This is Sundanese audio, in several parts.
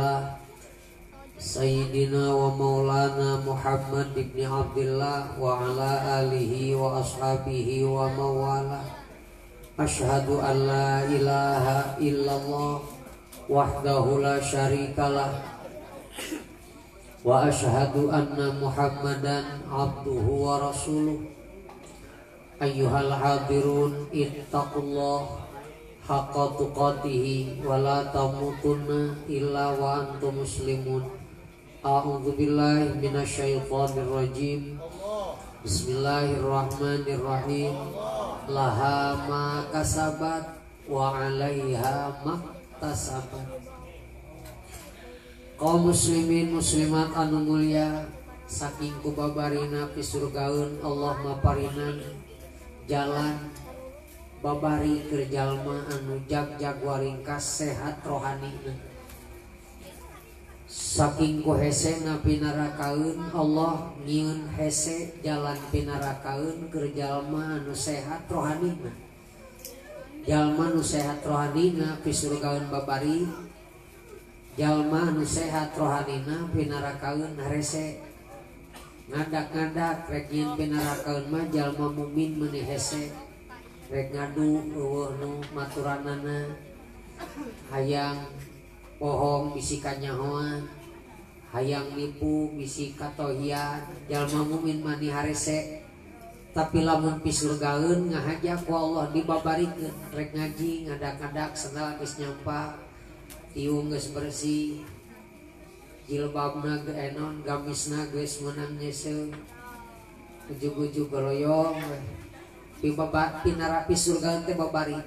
Abdillah Sayyidina wa maulana Muhammad ibn Abdillah wa ala alihi wa ashabihi wa mawala. Asyhadu an la ilaha illallah wahdahu la syarikalah wa asyhadu anna Muhammadan abduhu wa rasuluh. Ayyuhal hadirun ittaqullah haqqa tuqatihi wa la tamutunna illa wa antum muslimun. A'udzu billahi minasyaitonir rajim. Bismillahirrahmanirrahim. Laha ma kasabat wa 'alaiha maktasabat. Kaum muslimin muslimat anu mulia, saking kubabarina pisurgaeun Allah maparinan jalan babari keur jalma anu jag-jag waringkas sehat rohanina. Saking ku hesena pinarakaeun Allah nyieun hese jalan pinarakaeun keur jalma anu sehat rohanina. Jalma anu sehat rohanina pisurgaeun babari, jalma anu sehat rohanina pinarakaeun harese. Ngadak-ngadak rek nyieun pinarakaeun mah jalma mukmin meuni hese, rek ngadu eueuh nu maturanana, hayang bohong bisi kanyahoan, hayang nipu bisi katohian. Jalma mukmin mani harese, tapi lamun pisurgaeun ngahaja ku Allah dibabarikeun. Rek ngaji ngadak-ngadak sendal geus nyampa, tiung geus bersih, jilbabna enon, gamisna geus meunang nyeseu, ujug-ujug goloyong pinara pisurgaeun teh babari.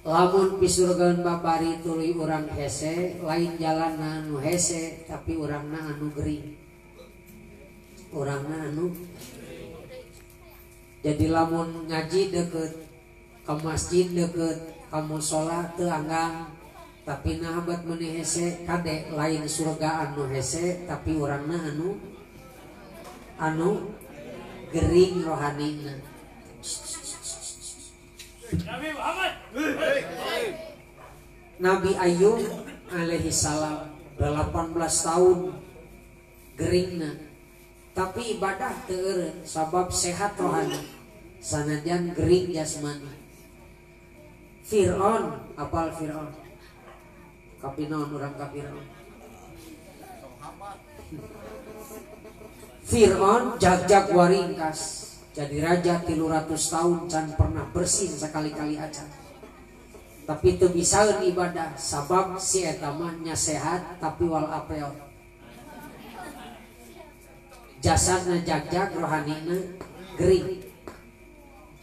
Lamun pisurgaeun babari tuluy urang hese, lain jalanna anu hese tapi urangna anu gering, urangna anu. Jadi lamun ngaji deket ke masjid, deket ka mushola teu anggang, tapi nah abad meuni hese kade lain surga anu hese tapi urangna anu anu gering rohanina. Nabi Muhammad, Nabi Ayub alaihi salam 18 tahun geringna, tapi ibadah teu eureun sabab sehat rohani sanajan gering jasmani. Fir'aun, apal Fir'aun? Kapinaon urang ka Fir'aun? Fir'aun jag-jag waringkas jadi raja 300 tahun can pernah bersin sekali-kali aja. Tapi teu bisaeun ibadah sabab si eta mah nya sehat tapi wal apeot. Jasadna jag-jag rohanina gering.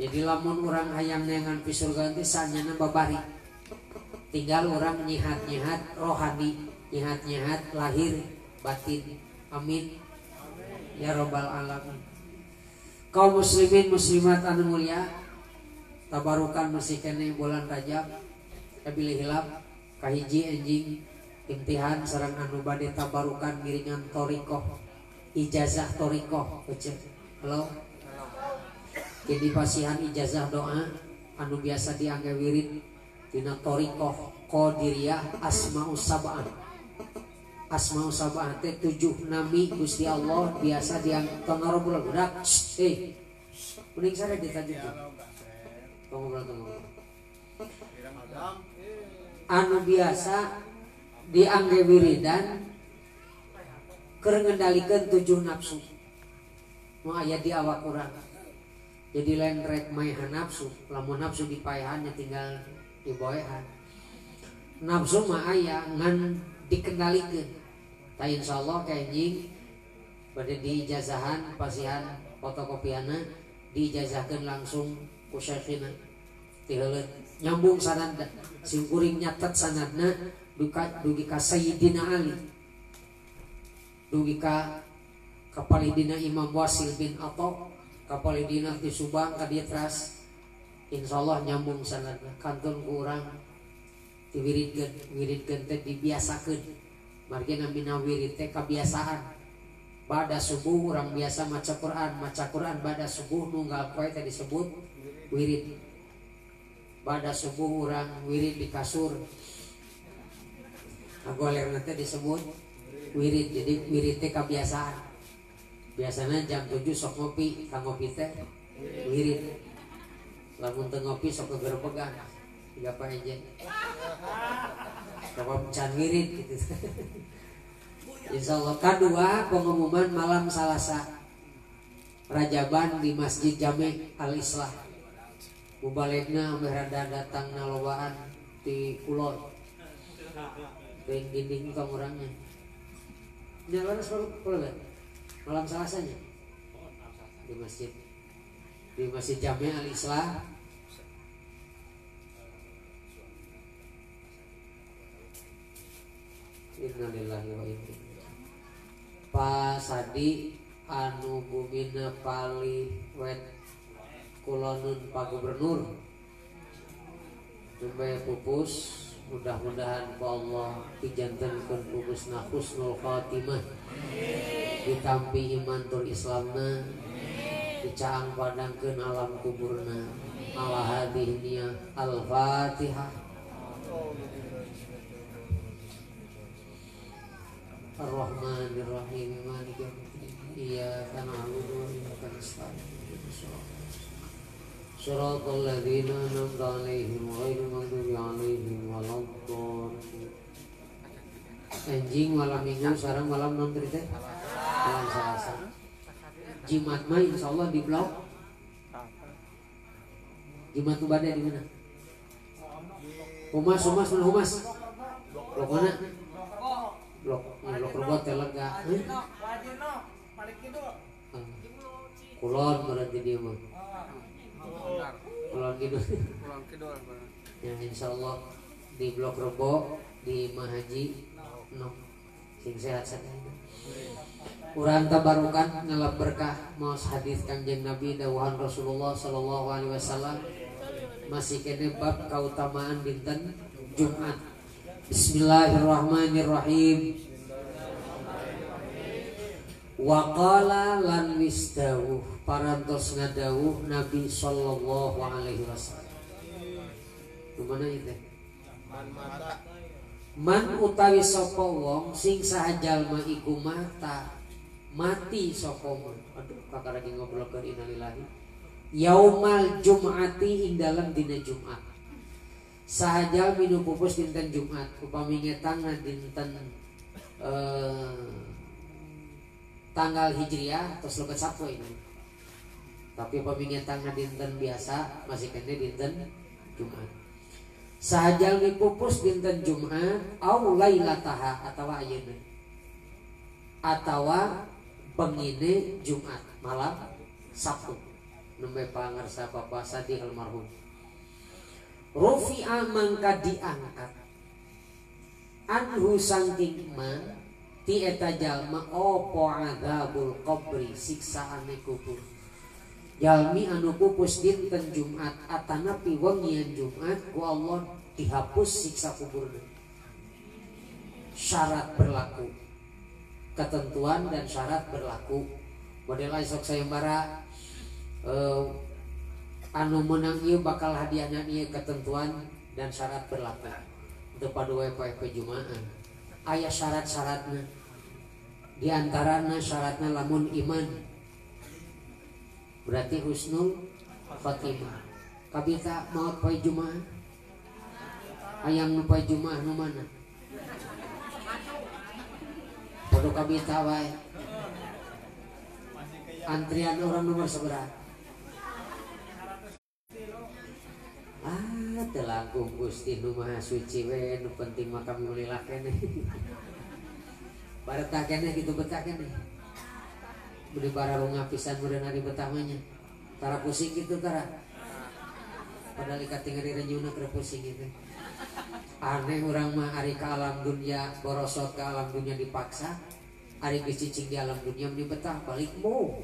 Jadi lamun urang hayang neangan pisurga teh sanyana babari. Tinggal orang nyihat-nyihat rohani, nyihat-nyihat lahir batin. Amin ya robbal alamin. Kaum muslimin muslimat anu mulia, tabarukan masih kene bulan Rajab, bilih hilap kahiji enjing imtihan sareng anu bade tabarukan ngiringan thoriqoh, ijazah thoriqoh. Halo. Jadi pasihan ijazah doa anu biasa diangge wirid dina thoriqoh Qadiriyah Asmaus Sab'ah. Asmaus Sab'ah teh 7 nami Gusti Allah biasa diangge ngobrol budak. Mending sare ditajuk. Ngobrol ngobrol. Anu biasa diangge wiridan keur ngendalikeun 7 nafsu. Nu aya di awak urang. Jadi lain rek maehan nafsu, lamun nafsu dipaehan tinggal diboehan. Nafsu mah aya ngan dikendalikeun. Ta insyaallah kenjing bade diijazahan pasihan fotokopiana diijazahkeun langsung ku syekhina. Tiheuleut nyambung sanadna, simkuring nyatet sanadna dugi ka Sayyidina Ali. Dugi ka kapalidina Imam Wasil bin Atha, kapalidina di Subang ka dieu teras. Insyaallah nyambung sanadna kantun ku urang diwiridkeun, wiridkeun teh dibiasakeun. Margi namina wirid teh kabiasaan. Bada subuh urang biasa maca Quran, maca Quran bada subuh nunggal poe teh disebut wirid. Bada subuh urang wirid di kasur. Ngagoler teh disebut wirid. Jadi wirid teh kebiasaan. Biasanya jam 7 sok ngopi, ka ngopi teh wirid. Lamun teu ngopi sok kegerbegan. Tiga apa aja. Coba can wirid gitu. Insyaallah kedua pengumuman malam Salasa Rajaban di Masjid Jami Al Islah. Mubaligna ameh rada datang nalobaan di kulon. Teuing dinding tong urangnya. Nya leres baru malam Salasanya di Masjid Jami Al Islah. Innalillahi wa inna ilaihi. Pak Sadi anu bumina palih wet kulonun Pak Gubernur nembe pupus, mudah-mudahan ku Allah dijantenkeun pupusna husnul khatimah, ditampi iman tur Islamna, dicaang padangkeun alam kuburna. Ala hadhihi niyah. Al-Fatihah. Ar-Rahmanir-Rahim, Maliki yaumiddin, iyyaka na'budu wa iyyaka nasta'in, shiratal ladzina an'amta 'alaihim ghairil maghdubi 'alaihim waladdallin. Enjing malam Minggu sareng malam non teh malam Selasa. Jimat mah insyaallah di blok. Jimat tu bade di mana? Humas, humas, mana humas? Blok mana? Blok, blok robot teh lega. Kulon berarti dia mah. Kulon kidul. Kulon kidul. Ya insyaallah di blok Rebo di Mahaji no. Sing sehat sadayana. Urang tabarukan ngalap berkah maos hadis Kangjeng Nabi dawuhan Rasulullah sallallahu alaihi wasallam masih kene bab kautamaan dinten Jumat. Bismillahirrahmanirrahim. Waqala lan wis dawuh parantos ngadawuh Nabi sallallahu alaihi wasallam. Kumana ieu teh? Man utawi sapa wong sing saha jalma iku mata mati sapa man. Aduh kakak lagi ngobrolkeun innalillahi. Yaumal jum'ati ing dalem dina Jumat. Saha jalmi nu pupus dinten Jumat upami ngetangna dinten tanggal Hijriah terus lebet Sabtu ini. Tapi upami ngetangna dinten biasa masih kene dinten Jumat. Saha jalmi pupus dinten Jumat au lailataha atawa ayeuna atawa pengine Jumat malam Sabtu nembe pangarsa Bapak Sadi almarhum. Rufi'a mangka diangkat anhu saking ma ti eta jalma opo adzabul qabri siksaane kubur. Jalmi anu pupus dinten Jumat atanapi wengian Jumat ku Allah dihapus siksa kuburna. Syarat berlaku, ketentuan dan syarat berlaku. Model esok sayembara anu menang ieu bakal hadiahna ieu, ketentuan dan syarat berlaku. Teu padu we poe Jumaah. Aya syarat-syaratna. Di antarana syaratna lamun iman berarti husnul khotimah. Kabita maot poe Jumaah. Hayang nu poe Jumaah nu mana? Podo kabita wae. Antrian orang nomor sabaraha? Ah, teu langkung Gusti nu Maha Suci we, nu penting mah kami ulilah keneh. Baretah keneh kitu betah keneh. Beli bararunga pisan meureun ari betah mah nya. Tara pusing kitu tara. Padahal katingali renyuna keur pusing gitu. Aneh urang mah ari ka alam dunia borosot ka alam dunia dipaksa, ari geus cicing di alam dunia meni betah balik mau.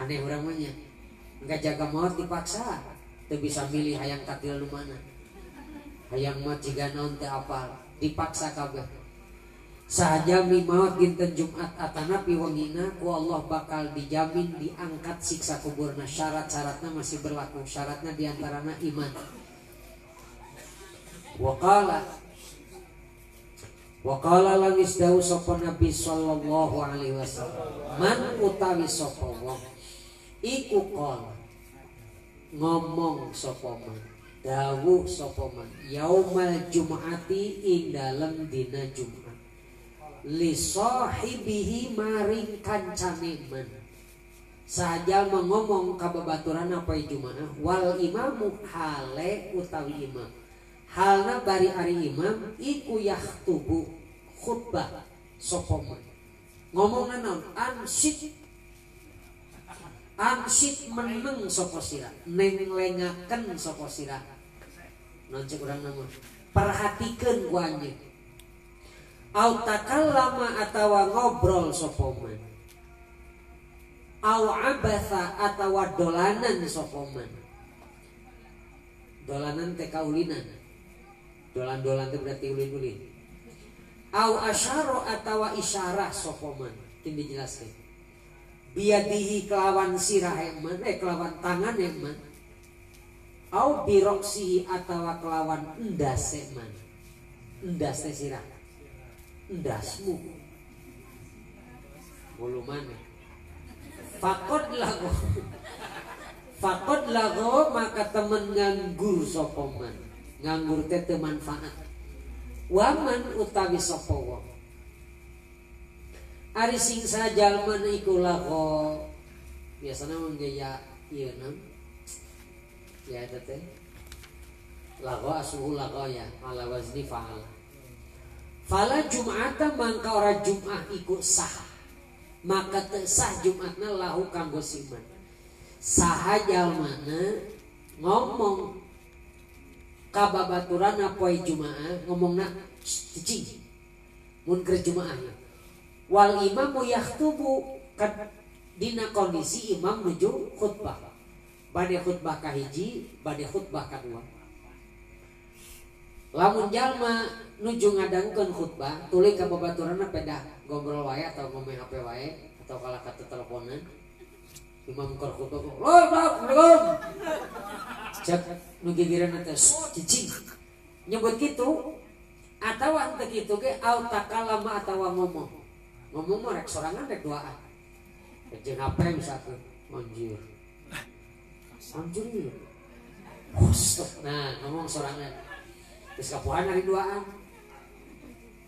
Aneh urang mah nya. Enggak jaga maut dipaksa. Teu bisa milih hayang katil nu mana. Hayang maut jiga naon teu apal, dipaksa kabeh. Sahaja mi maut dinten Jumat atanapi wengina ku Allah bakal dijamin diangkat siksa kuburna. Syarat-syaratna masih berlaku. Syaratna diantarana iman. Waqala Wa qala lan isdawu sapa Nabi sallallahu alaihi wasallam man utawi sapa wong iku qala ngomong sapa man dawuh sapa man yaumal jum'ati ing dalem dina Jumat li sahibihi maring kancane man saja mengomong ka babaturan apa Jumat wal imamu hale utawi imam halna bari ari imam iku yakhtubu khutbah sapa man ngomongna naon ansit ansit meneng sapa sira nenglengaken sapa sira naon cek urang nama perhatikeun ku anjeun au takallama atawa ngobrol sapa man au abatha atawa dolanan sapa man dolanan teh kaulinan dolan-dolan itu berarti ulin-ulin. Au asyara atawa isyarah sapa man ini dijelaskan biadihi kelawan sirah man kelawan tangan man au biroksihi atawa kelawan endase man endas teh sirah endasmu bulu mana faqad lago faqad lago maka temen nganggur sapa man nganggur teh teu manfaat waman utawi sapa wong ari sing sajalma iku lago biasana mun gaya ieu nam ya eta teh lago asuhu lago ya ala wazni fa'ala fala jum'ata mangka ora jum'ah iku sah maka teu sah jumatna lahu kanggo siman saha jalmana ngomong kababaturan poe Jumaah ngomongna cicing mun keur Jumaah wal imamu yakhtubu dina kondisi imam nuju khutbah bade khutbah kahiji bade khutbah kadua lamun jalma nuju ngadangukeun khutbah tuluy ka babaturanna pedah ngobrol wae atau ngomong HP wae atau kalah ka teleponan imam keur khutbah loh cek nu gigireun teh cicing nyebut kitu atawa henteu kitu ge au takallama atawa ngomong ngomong mah rek sorangan rek duaan jeung HP misalkan anjir anjir ieu nah ngomong sorangan geus kapuhan ari duaan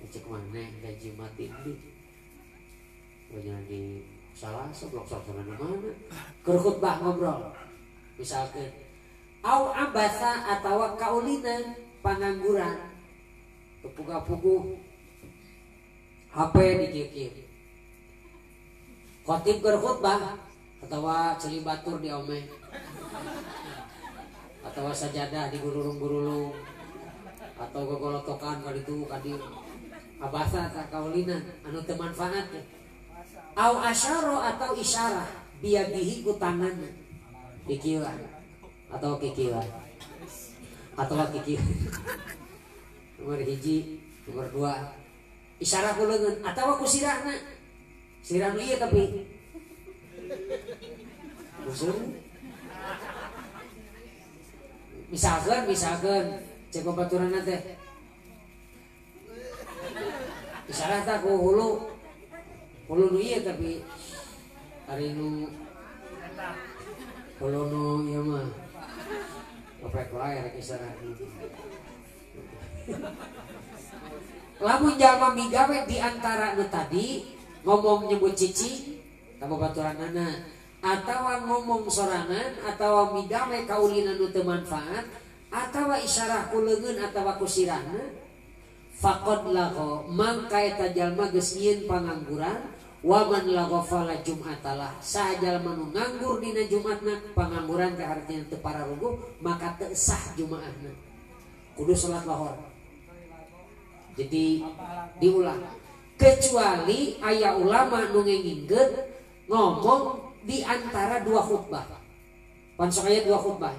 cek maneh gaji mati di banyak di salah seblok sorangan di mana keur khutbah ngobrol misalkan au abatha atawa kaulinan pangangguran kepuga-puguh HP dikieu-kieu khotib keur khutbah atawa ceuli batur di ome atawa sajadah di gurulung-gurulung atau gogolotokan ka ditu ka dieu abatha ta kaulinan anu teu manfaat au asyara atau isyarah biadihi ku tanganna dikieuan atau kikieuan atau kikieuan nomor hiji nomor dua isyarah ku leungeun atawa ku sirahna sirah nu ieu tapi busung misalkan cek babaturanna teh isyarat tah ku hulu hulu nu ieu tapi ari nu hulu nu ieu mah opek wae rek isyarat. Lamun jalma migawe di antara nu tadi ngomong nyebut cici ka babaturanana atawa ngomong sorangan atawa migawe kaulinan nu teu manfaat atawa isyarah ku leungeun atawa ku sirahna faqad lagho mangka eta jalma geus nyieun pangangguran waman lagho fala jum'atalah saha jalma nu nganggur dina Jumatna pangangguran teh artinya teu pararuguh maka teu sah jumaahna kudu salat lohor jadi diulang kecuali aya ulama nu ngengingkeun ngomong di antara dua khutbah pan sok aya dua khutbah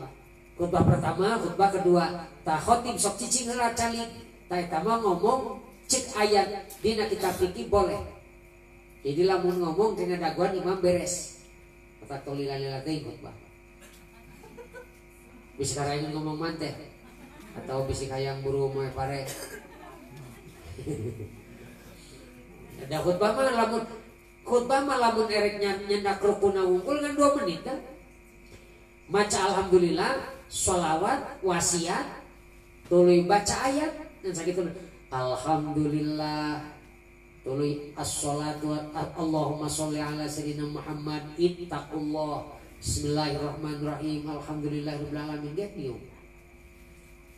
khutbah pertama khutbah kedua tah khotib sok cicing heula calik tah eta mah ngomong cek ayat dina kitab fikih boleh jadi lamun ngomong kena daguan imam beres kata tolila-lila teh khutbah bisa karaeng ngomong manteh atau bisi hayang buru moe pare. Da khutbah mah lamun khutbah mah lamun erek nyendak rukuna wungkul ngan 2 menit kan. Maca alhamdulillah, sholawat, wasiat, tuluy baca ayat dan sakitu. Alhamdulillah, tuluy as-sholatu Allahumma sholli ala sayyidina Muhammad, ittaqullah, bismillahirrahmanirrahim, alhamdulillahirabbil alamin ge dieu.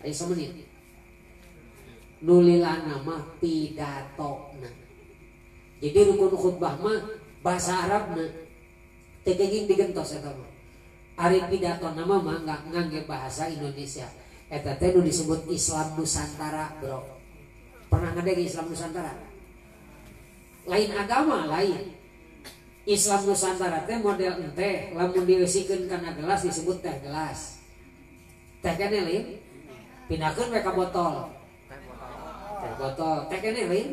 Aya samenit. Nulilana mah pidatona. Jadi rukun khutbah mah bahasa Arabna teu kenging digentos eta mah. Ari pidatona mah ngangge bahasa Indonesia. Eta teh nu disebut Islam Nusantara, bro. Pernah ngadenge Islam Nusantara? Lain agama, lain. Islam Nusantara teh model enteh, lamun dieusikeun kana gelas disebut teh gelas. Teh kene lain, pindahkeun we ka botol. Teh botol, teh kene lain.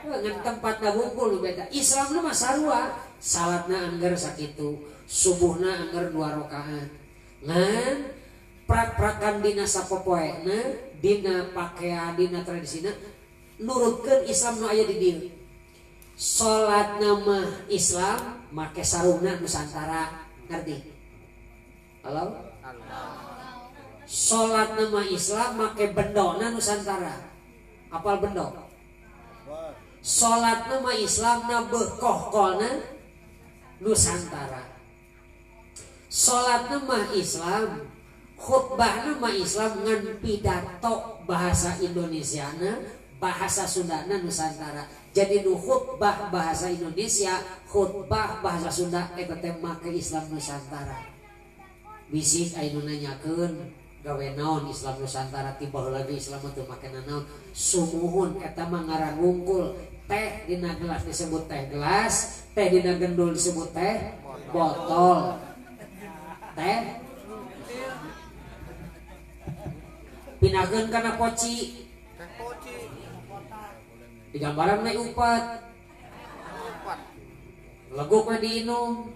Ngan tempatna wungkul nu beda. Islam mah sarua, salatna angger sakitu, subuhna angger 2 rakaat. Ngan prak-prakan dina sapopoena, dina pakaian, dina tradisina nurutkeun Islam nu aya di dieu. Salatna mah Islam, make sarungna Nusantara, ngerti? Halo? Salatna mah Islam, make bendona Nusantara. Apal bendo? Salatna mah Islam, na beukohkolna Nusantara. Salatna mah Islam, khutbahna mah Islam ngan pidato bahasa Indonesiana, bahasa Sundana Nusantara. Jadi nu khutbah bahasa Indonesia, khutbah bahasa Sunda eta teh make Islam Nusantara. Bisik aya nu nanyakeun gawe naon Islam Nusantara, ti baheula ge Islam teu make naon. Sumuhun eta mah ngaran wungkul. Teh dina gelas disebut teh gelas, teh dina gendul disebut teh botol. Teh pindahkeun kana poci. Digambaran we upat. Leguk we diinum.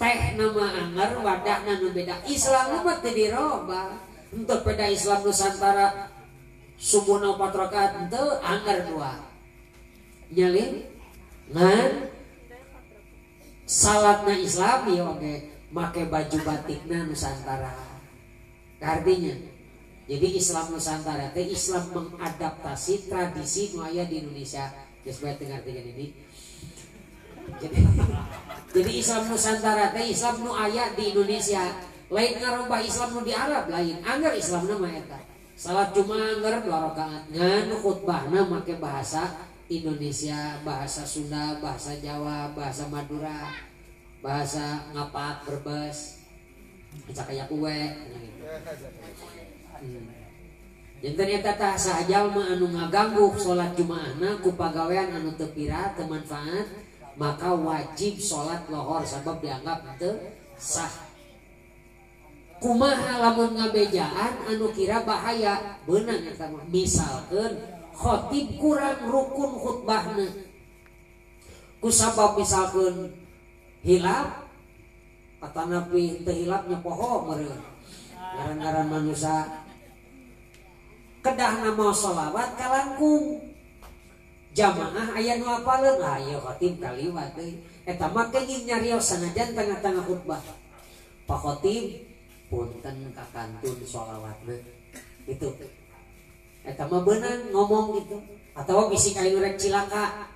Teh nama anger wadahna nu beda. Islam mah teu dirobah. Henteu beda Islam Nusantara subuhna 4 rakaat henteu anger 2. Nyalin ngan salatna Islam ieu oge make baju batikna Nusantara. Artinya jadi Islam Nusantara teh Islam mengadaptasi tradisi nu aya di Indonesia. Geus bae teu ngartikeun ini. Jadi Islam Nusantara teh Islam nu aya di Indonesia. Lain ngarobah Islam nu di Arab lain. Angger Islamna mah eta. Salat Jumat angger 2 rakaat. Ngan khutbahna make bahasa Indonesia, bahasa Sunda, bahasa Jawa, bahasa Madura, bahasa Ngapak, Brebes, bisa kaya kue. Janten eta tah saha jalma anu ngaganggu salat Jumaahna ku pagawean anu teu pira teu manfaat, maka wajib salat lohor sabab dianggap teu sah. Kumaha lamun ngabejaan anu kira bahaya beunang eta mah. Misalkeun khotib kurang rukun khutbahna ku sabab misalkeun hilap atanapi teu hilapnya poho meureun ngaran-ngaran manusia kedahna mau sholawat kalangkung jamaah aya nu apaleun ah ieu khotib kaliwat euy eta mah kenging nyarios sanajan tengah-tengah khutbah. Pak khotib punten ka kantun sholawatna gitu. Eta mah beunang ngomong gitu atawa bisi ka anu rek cilaka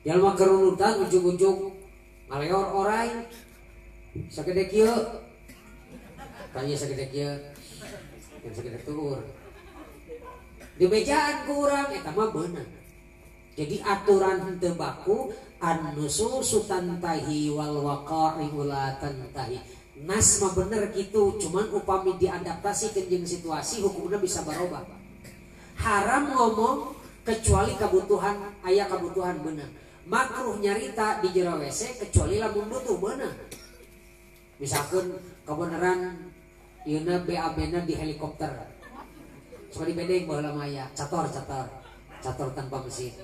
jalma kerunutan ujug-ujug ngaleor orai sagede kieu tanya sagede kieu yang sagede tuur dibejaan ku urang eta mah beunang. Jadi aturan henteu baku an-nususu tantahi wal waqa'i'u la tantahi. Nas mah bener gitu, cuman upami diadaptasi ke jeung situasi hukumna bisa barobah. Haram ngomong kecuali kebutuhan aya kebutuhan beunang. Makruh nyarita di jero WC kecuali lamun butuh beunang. Misalkan kebenaran ieuna BAB-na di helikopter. Suka dibedeng baheula mah aya cator tanpa mesin.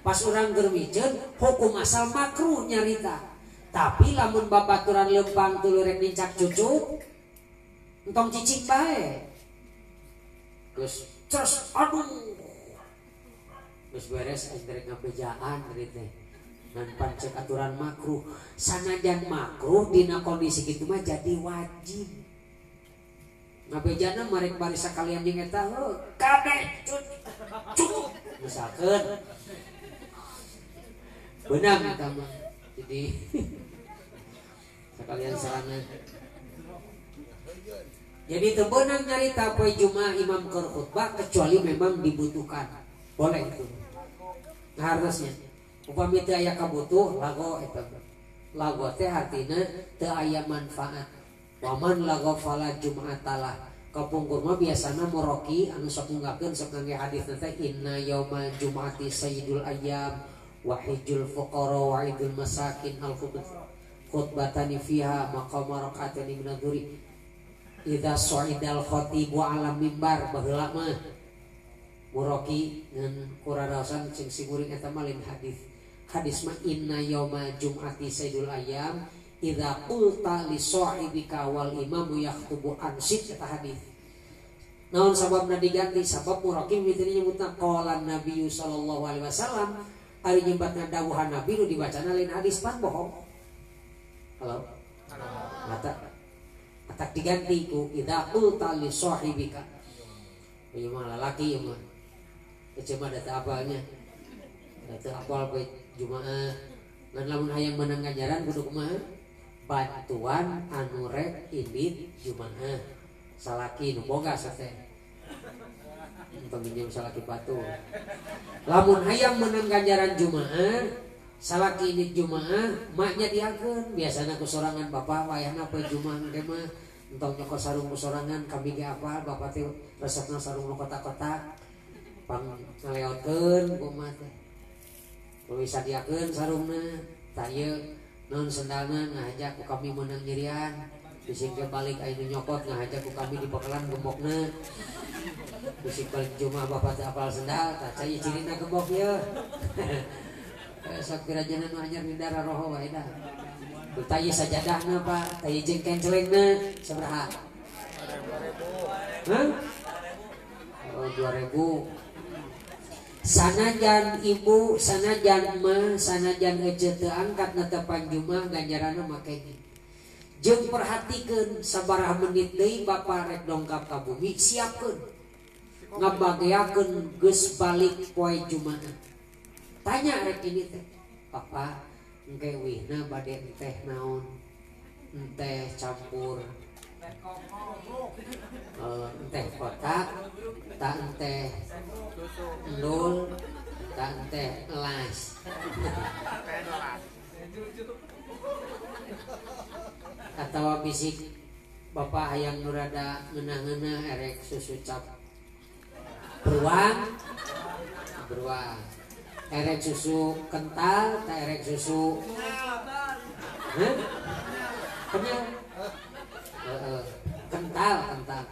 Pas urang keur miceun hukum asal makruh nyarita. Tapi lamun babaturan lempang tuluy rek nincak cucuk entong cicing bae. Geus ces aduh. Geus beres aing rek ngabejaan tadi teh. Ngan pan cek aturan makruh. Sanajan makruh dina kondisi kitu mah jadi wajib. Ngabejana marek bari sakalian jeung eta heuh kade cut cut misalkeun. Beunang eta mah. Jadi sekalian sarana. Jadi teu beunang nyarita poe Jumaah imam keur khutbah kecuali memang dibutuhkan. Boleh itu. Nah, harusnya upami teu aya kabutuh lago eta. Lago teh artina teu aya manfaat. Waman lago fala jum'atalah. Kapungkur mah biasana moroki anu sok nunggakeun sok ngangge hadis teh inna yaumal jum'ati sayyidul ayyam wa hijjul fuqara wa idul masakin al khutbatani fiha maqama rakaatani minadh-dhuri idza su'idal khatibu ala mimbar baheula mah muroki ngan kuraraosan cing siguring eta mah lain hadis. Hadis mah inna yauma jum'ati sayyidul ayyam idza qulta li sahibika wal imamu yakhutubu ansit eta hadis. Naon sababna diganti? Sabab muroki mimiti nyebutna qala Nabi sallallahu alaihi wasallam ari nyebatna dawuhan Nabi nu dibacana lain hadis pan bohong. Halo. Mata atak diganti ku idza qulta li sahibika. Ieu mah lalaki ieu mah. Cuma da teu apalnya. Da teu apal poe Jumaah. Ngan lamun hayang meunang ganjaran kudu kumaha? Bantuan anu rek indit Jumaah. Salaki nu boga sate. Entong minjem salaki batur. Lamun hayang meunang ganjaran Jumaah, salaki indit Jumaah, maknya diakeun. Biasana ku sorangan bapak wayahna poe Jumaah engke mah entong nyokot sarung ku sorangan kami ge apal bapak teh resepna sarung nu kotak-kotak. Pang ngaleotkeun kumaha teh. Kudu sadiakeun sarungna, tah ieu naon sendalna ngahaja ku kami meunang nyirian. Bisi ge balik aya nu nyokot ngahaja ku kami di bakalan gembokna. Bisi balik Jumaah bapak teh apal sendal, tah cai cirina gembok ieu. Sok pirajana nu anyar di darah roho wae dah. Tah ieu sajadahna Pak, tah ieu jeung kencelengna sabaraha? Hah? Oh, 2000. Sanajan ibu, sanajan mah, sanajan ece teu angkat netepan Jumaah ganjaranna make. Jeung perhatikeun sabaraha menit deui bapa rek dongkap ka bumi siapkeun. Ngabageakeun geus balik poe Jumaah. Tanya rek ini teh, "Papa, engke wihna bade teh naon? Enteh campur enteh kotak, tak enteh endul, tak enteh elas." Atau bisik bapak hayang nu rada ngeunah-ngeunah erek susu cap beruang, beruang. Erek susu kental, tak erek susu hah? Kenyal. Kental, kental.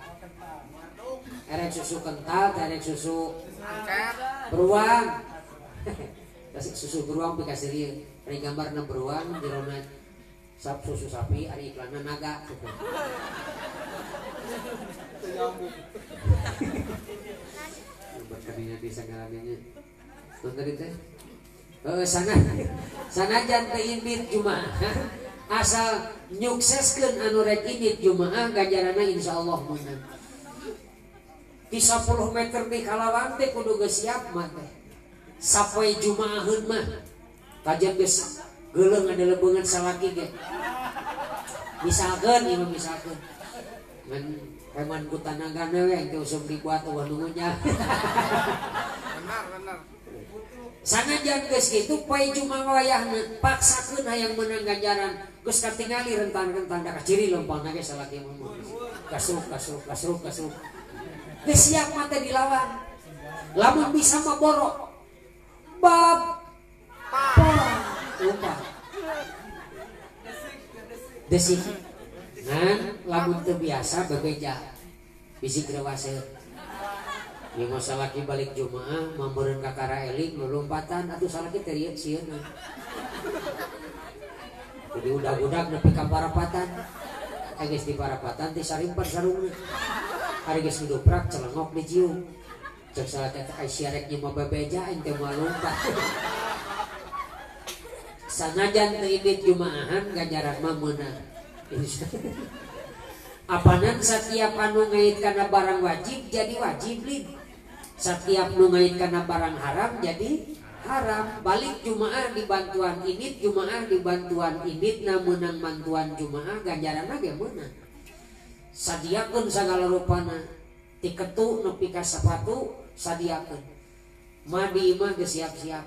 Erek susu kental, erek susu beruang. Susu beruang dikasih rieu. Ari gambarna beruang jerona sap susu sapi, ari iklanna naga gitu. Berkadinya di sagalanya. Nun tadi teh. Sana sanajan teu indit Jumaah. Asal nyukseskeun anu rek indit Jumaah ganjaranna insyaallah meunang. Di 10 meter di Kalawang teh kudu geus siap mah teh. Sapoe Jumaaheun mah kajian geus geuleung ada lebeungan salaki ge. Misalkeun ieu misalkeun. Ngan heman ku tanagana we teh usum dibuat eueuh nu ngunyah. Benar, benar. Sanajan geus kitu poe Jumaah wayahna paksakeun hayang meunang ganjaran. Geus katingali rentan-rentan da kaciri lempangna ge salaki mah. Kasruk kasruk kasruk kasruk. Geus siap mah teh dilawan. Lamun bisa mah borok. Bab lupa. Desik. Ngan lamun teu biasa bebeja. Bisi grewaseuh. Ieu mah salaki balik Jumaah mameureun ka karaeling lulumpatan atuh salaki teh rieu sieun. Jadi udag-udag nepi ka parapatan. Geus di parapatan teh sarimpan sarungna. Ari geus ngeduprak celengok dicium. Cek salah teh Aisyah rek nyewa bebeja aing teh moal lumpat. Sanajan teu indit jumaahan ganjaran mah meunang. Apanan setiap anu ngait kana barang wajib jadi wajib lin. Setiap nu ngait kana barang haram jadi haram. Balik jumaah dibantuan indit, jumaah dibantuan indit, na meunang bantuan jumaah ganjaranna ge meunang. Sadiakeun sagala rupana, ti ketu nepi ka sapatu sadiakeun. Madi mah geus siap-siap.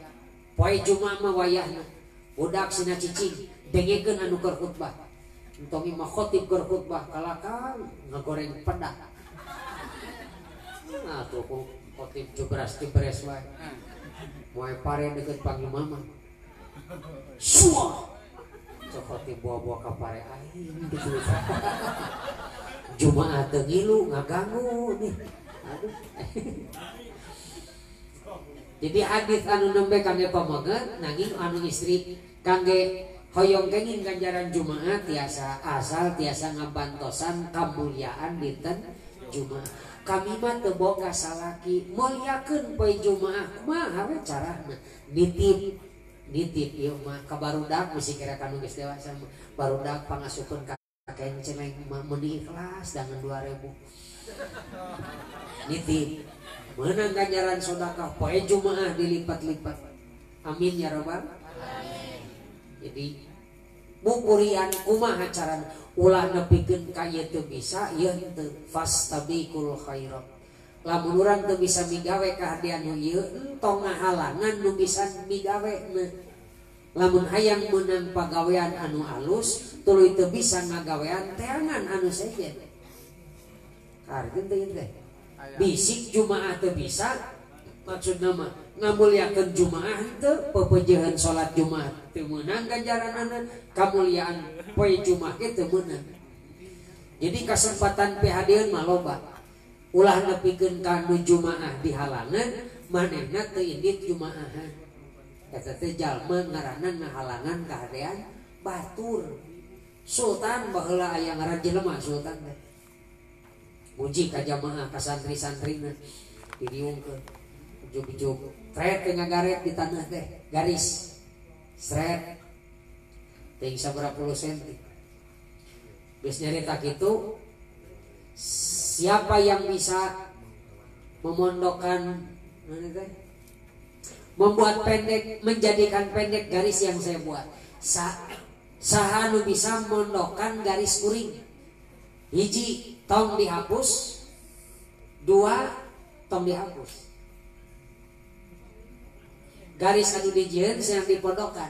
Poe jumaah mah wayahna. Budak sina cicing dengekeun anu keur khutbah. Entong imah khotib keur khutbah kalakang ngagoreng pedak. Nah tuh khotib jebras-jebres wae. Moe pare deket pangimaman. Suah. Cok khotib bawa-bawa ka pare aing gitu. Jumaah teu ngilu ngaganggu nih. Aduh. Jadi hadis anu nembe kangge pameget nanging anu istri kangge hoyong kenging ganjaran jumaah tiasa asal tiasa ngabantosan kamuliaan dinten jumaah. Kami mah teu boga salaki mulyakeun poe jumaah kumaha we carana? Nitip nitip ieu mah ka barudak mesti kira kanu geus dewasa mah barudak pangasupkeun ka kenceneng mah meuni ikhlas dangan 2000. Nitip meunang ganjaran sedekah poe jumaah dilipat-lipat. Amin ya rabbal alamin. Jadi bukurian kumaha carana ulah nepikeun ka ieu teu bisa ieu henteu fastabiqul khairat. Lamun urang teu bisa migawe kahadean nu ieu entong ngahalangan nu bisa migawe. Lamun hayang meunang pagawean anu alus tuluy teu bisa ngagawean teangan anu sejen. Kartun teh teh. Bisik jumaah teu bisa maksudna mah ngamuliakeun jumaah teu pepejehan salat jumaah teu meunang ganjaranana kamuliaan poe jumaah ge teu meunang. Jadi kasempatan pihadeun mah loba. Ulah nepikeun ka nu jumaah dihalangan manehna teu indit jumaahan. Eta teh jalma ngaranna ngahalangan kahadean batur. Sultan baheula aya ngaran jelema sultan teh. Muji ka jamaah ka santri-santrina diriungkeun. Ujug-ujug tret teh ngagaret di tanah teh garis sret teuing sabaraha puluh senti. Geus nyarita kitu siapa yang bisa memondokkan teh membuat pendek menjadikan pendek garis yang saya buat. Saha nu bisa mondokkan garis kuring. Hiji tong dihapus, dua tong dihapus. Garis anu dijieun sedang dipondokan,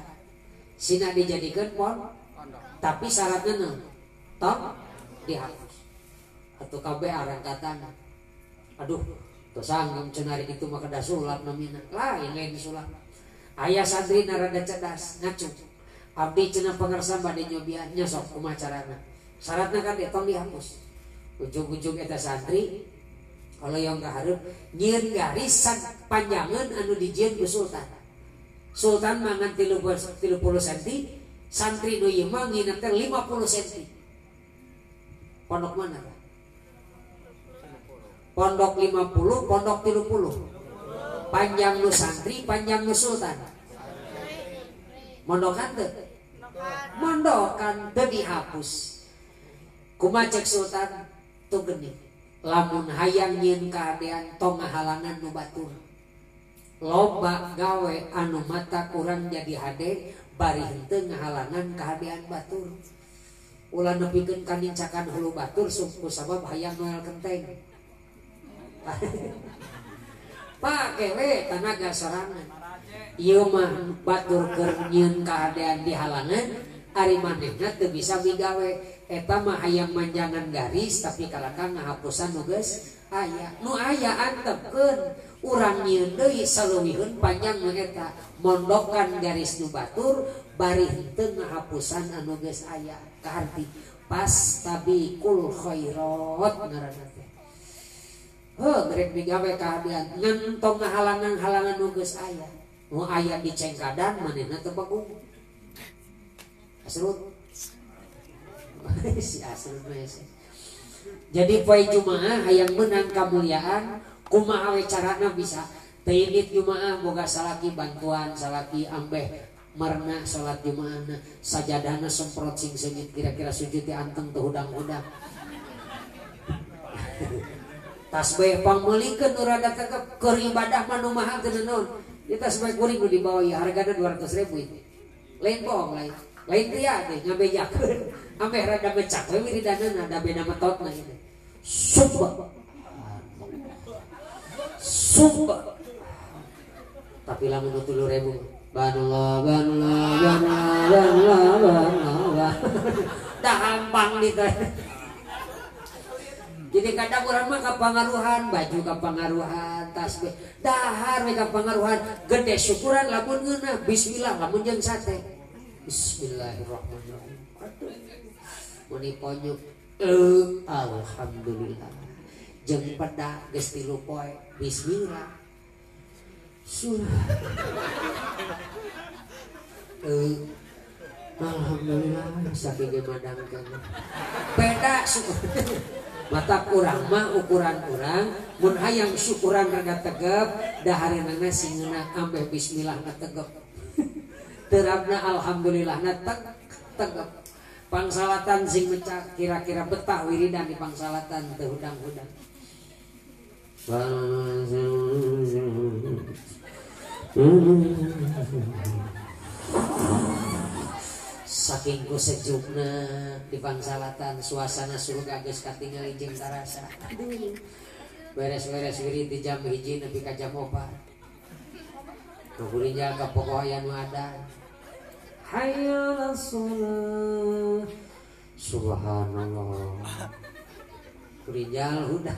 sina dijadikeun pon, tapi syaratnya naon? Tong dihapus. Atau kabeh arangkatan. Aduh, teu sanggeum cenah ari kitu mah kedah sulap namina. Lain lain sulap. Aya santri rada cerdas ngacung. Abdi cenah pangersa bade nyobian nya sok kumaha carana. Syaratna kan tong dihapus. Ujung-ujung eta santri kalau yang kahareup nyieun garis panjangan anu dijieun ku sultan. Sultan mangan 30 cm, santri nu ieu mah ngieunna teh 50 cm. Pondok mana? Pondok 50, pondok 30. Panjang nu santri, panjang nu sultan. Mondokan teu? Mondokan teu dihapus. Kumaha cek sultan? Tuh geuning. Lamun hayang nyieun kahadean tong ngahalangan nu batur. Loba gawe anu mata kurang jadi hade bari henteu ngahalangan kahadean batur. Ulah nepikeun kanincakan hulu batur ku sabab hayang noel kenteng. Pake we tanaga sorangan. Ieu mah batur keur nyieun kahadean dihalangan ari manehna teu bisa migawe. Eta mah hayang manjangan garis tapi kalakang ngahapusan nu geus aya. Nu aya antepkeun urang nyieun deui saleuwihun panjang nu eta mondokan garis nu batur bari henteu ngahapusan anu geus aya. Kaharti fastabiqul khairat ngaranna teh. Heuh rek migawe kahadean ngan tong ngahalangan-halangan nu geus aya. Nu aya dicengkadan manehna teu bagung. Asrut. Si asrut mah. Jadi poe Jumaah hayang menang kamuliaan kumaha we carana bisa. Teu indit Jumaah boga salaki bantuan salaki ambeh marna salat Jumaahna sajadahna semprot sing seungit kira-kira sujud di anteng teu hudang-hudang. Tasbih pangmeulikeun nu rada tegep keur ibadah mah nu mahal teu naon. Ieu tasbih kuring nu dibawa ieu hargana 200.000 itu. Lain bohong lain. Lain ria teh ngabejakeun. Ambeh rada mecak we wiridanna da beda metotna ieu. Sumpah. Sumpah. Tapi lamun 3.000 banullah banullah banullah banullah banullah. Dah hampang di teh. Jadi kadang orang mah kapangaruhan, baju kapangaruhan, tasbih, dahar we kapangaruhan, gede syukuran lamun ngeunah, bismillah lamun jeung sate. Bismillahirrahmanirrahim. Aduh. Meni ponyuk. Alhamdulillah. Jeung peda geus 3 poe, bismillah. Surah. Alhamdulillah saking ge madang kana. Beda syukur. Mata kurang mah ukuran kurang mun hayang syukuran rada tegep dahareunana sing ngeunah ambeh bismillah na tegep. Terapna alhamdulillah na tegep. Pangsalatan sing mecak kira-kira betah wiridan di pangsalatan teu hudang-hudang. Saking ku sejukna di pangsalatan suasana surga geus katingali jeung karasa. Beres-beres wirid di jam 1 nepi ka jam 4. Kuring ka pokok aya nu ada. Hayya 'alas shalah. Subhanallah. Kurinjal udah.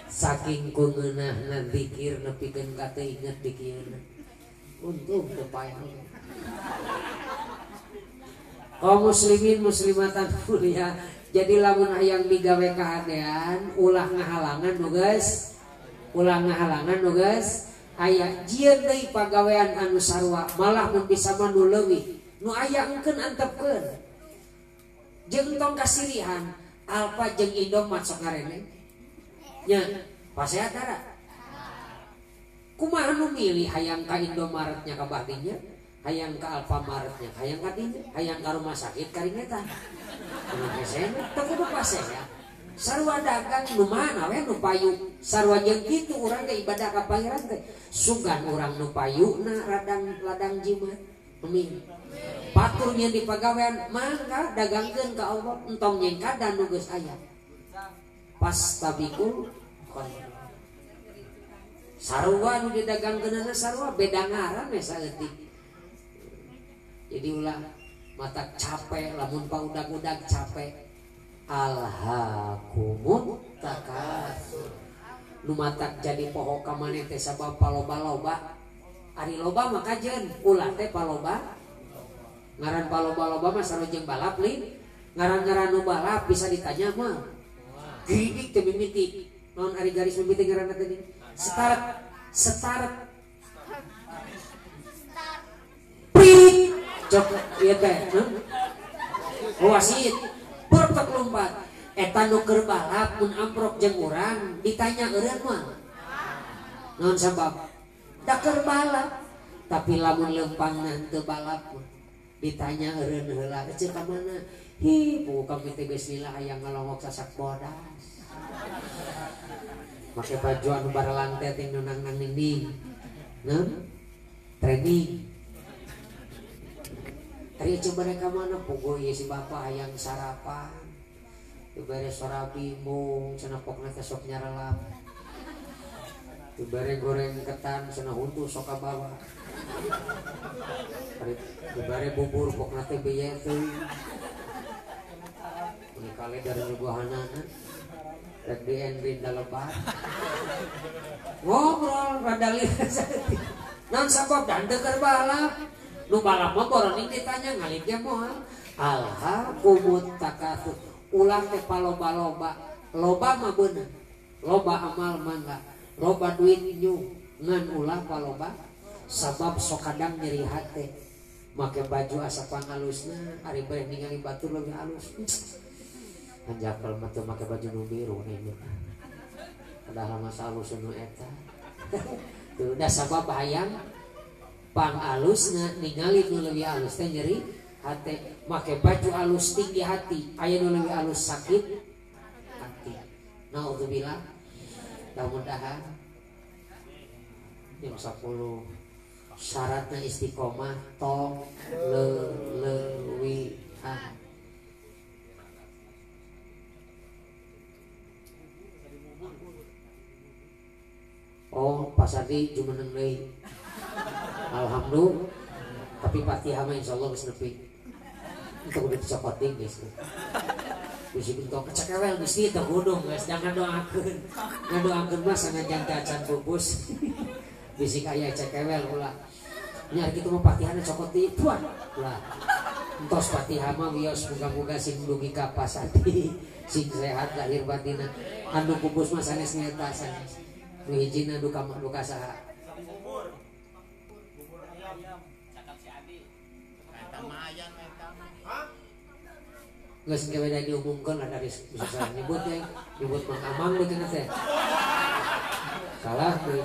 Saking ku ngeunahna zikir nepikeun ka teu inget dikieuna. Untung teu paeh. Kaum muslimin muslimatan mulia. Jadi lamun hayang migawe kahadean ulah ngahalangan nu geus, ulah ngahalangan nu geus aya jieun deui pagawean anu sarua malah mun bisa mah nu leuwih nu aya engkeun antepkeun. Jeung tong kasirihan Alfa jeung Indomaret sok ngarene. Nya pasea tara. Kumaha nu milih hayang ka Indomaretnya ka bahdinya? Hayang ka Alfamaretnya, hayang ka dinya, hayang ka rumah sakit karingeta. Kudu hesena, teu kudu pasea. Sarua dagang nu mana we nu payu. Sarua jeung kitu urang teh ibadah ka Pangeran teh. Sugan urang nu payuna radang ladang jimat. Amin. Patur nyeun di pagawean mangga dagangkeun ka Allah entong nyengkadan nu geus aya. Pastabiqul khairat. Sarua nu didagangkeunana sarua beda ngaran we saeutik. Jadi ulah mata capek lamun paudag-udag capek alhaakumut takatsur. Nu matak jadi poho ka maneh teh sabab paloba-loba. Ari loba mah kajeun ulah teh paloba. Ngaran paloba-loba mah sarua jeung balap lin. Ngaran-ngaran nu balap bisa ditanya mah. Giridik teh mimiti. Naon ari garis mimiti ngaranna teh? Start start. Prit. Cok ieu teh wasit pertek lompat eta nu keur balap mun amprok jeung urang ditanya eureun mah naon sabab da keur balap tapi lamun leumpangna henteu balap ditanya eureun heula eceu ka mana hi puguh kami teh geus lila hayang ngalongok sasak bodas make baju anu baralang teh ting nu nang ning ning training. Ari coba mereka mana puguh ieu si bapak hayang sarapan. Dibere sorabi mung cenah pokna teh sok nyarelap. Dibere goreng ketan cenah huntu sok kabawa. Ari dibere bubur pokna teh beye teuing. Mun kale dari nyuguhanana rek di-endrin dalebat. Ngobrol rada lieur saeutik. Naon sabab dan teu keur balap. Nu balap mah boroning ditanya ngalih ge moal. Alhaakumut takatsur. Ulah teh paloba-loba. Loba mah beunang. Loba amal mangga. Loba duit nyung ngan ulah paloba sabab sok kadang nyeri hate. Make baju asa pangalusna ari bareh ningali batur leuwih alus. Hanjakal mah teu make baju nu biru nih. Padahal masa alus nu eta. Tuh da sabab hayang pang alusna ningali nu leuwih alus teh nyeri hate, make baju alus tinggi hati, aya nu leuwih alus sakit hati. Naudzubillah. Mudah-mudahan jam 10 syaratna istiqomah tong leulewihan. Oh, Pak Sadi jumeneng deui. Alhamdulillah. Tapi Fatihah mah insyaallah geus nepi. Itu kudu dicokotin geus. Bisi entong kecekewel Gusti teu gunung geus jangan doakeun. Ngadoakeun mah sanajan teh acan pupus. Bisi aya cekewel ulah. Nya kitu mah Fatihahna cokot deui puan. Ulah. Entos Fatihah mah wios muga-muga sing dugi ka Pak Sadi sing sehat lahir batinna. Anu pupus mah sanes nyata sanes. Nu hijina duka duka saha. Bubur. Bubur ayam. Cakap si Adi. Eta mah ayan eta mah. Hah? Geus geus beda diumumkeun lah dari bisa nyebut ya, nyebut Mang Amang deui cenah teh. Salah deui.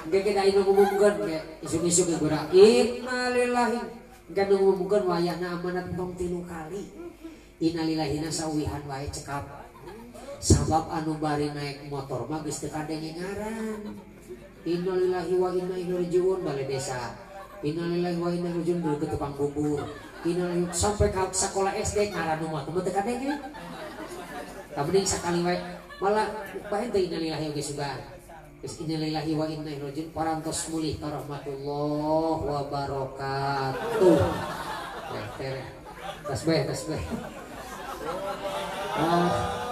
Engke kita anu ngumumkeun ge isuk-isuk ge gura innalillahi. Engke nu ngumumkeun wayahna amanat tong 3 kali. Innalillahina sawihan wae cekap. Sabab anu bari naik motor mah geus teu kadenge ngaran. Innalillahi wa inna ilaihi rajiun bale desa. Innalillahi wa inna ilaihi rajiun dulu ke tukang bubur. Innalillahi sampai ka sekolah SD ngaran nu mah teu kadenge. Tah mending sakali wae malah bae teh innalillahi oge sugan. Geus innalillahi wa inna ilaihi rajiun parantos mulih ka rahmatullah wa barakatuh. Teh teh. Tasbih tasbih. Oh.